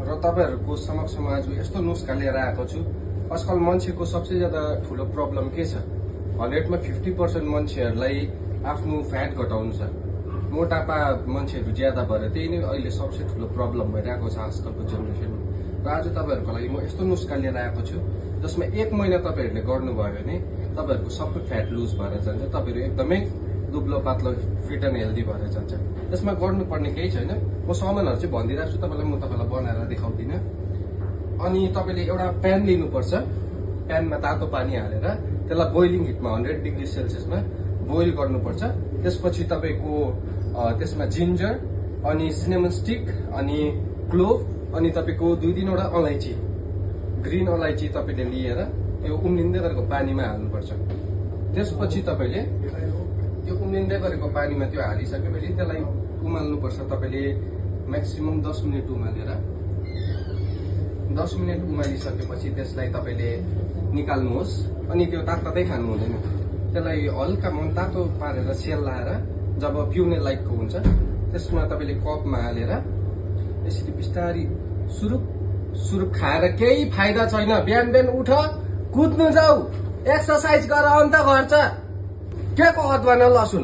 र तपाईहरुको समक्षमा आज यस्तो नुस्खा लिएर आएको छु। आजकल मान्छेको सबसे ज्यादा ठूलो प्रब्लम के छ? 100 मा 50% मान्छेहरुलाई आफ्नो फ्याट घटाउनु छ। मोटापा मान्छेहरु ज्यादा भएर त्यही नै अहिले सबसे ठूलो प्रब्लम भइरहेको छ आजकलको जेनेरेसनमा। र आज तपाईहरुको लागि म यस्तो नुस्खा लिएर आएको छु जसमा 1 महिना तपाईहरुले गर्नुभयो भने तपाईहरुको सबै फ्याट लुज भएर जान्छ। तपाईहरु एकदमै दुब्लो पातलो फिट एन्ड हेल्दी भएर जान्छ। त्यसमा गर्नुपर्ने केही छैन। म सामानहरु चाहिँ भनिदिइराछु तपाईलाई, म तपाईलाई बनाएर देखाउँदिन। अनि तपाईले एउटा प्यान लिनुपर्छ। प्यानमा तातो पानी हालेर त्यसलाई बोइलिङ हिटमा 100 डिग्री सेल्सियसमा बोइल गर्नुपर्छ। त्यसपछि तपाईको त्यसमा जिन्जर अनि सिनेमन स्टिक अनि क्लोभ अनि तपाईको 2-3 वटा अलैची, ग्रीन अलैची तपाईले लिएर त्यो उम्लिँदै गरेको पानीमा हाल्नुपर्छ। त्यसपछि तपाईले त्यो उम्लिँदै गरेको पानीमा त्यो हालिसकेपछि त्यसलाई उमाल्नुपर्छ। तपाईले म्याक्सिमम 10 मिनेट उमालेर 10 मिनेट उमालिसकेपछि त्यसलाई तपाईले निकाल्नुहोस्। अनि त्यो तातै खानु हुँदैन। त्यसलाई हल्का मनतातो पारेर सेलाएर जब पिउने लायकको हुन्छ त्यसमा तपाईले कपमा हालेर यसरी बिस्तारी सुरुप खाएर केही फाइदा छैन। बिहान बिहान उठ, कुद्नु जाऊ, एक्सरसाइज गर, अन्त गर्छ। के को अदुवा न लसुन।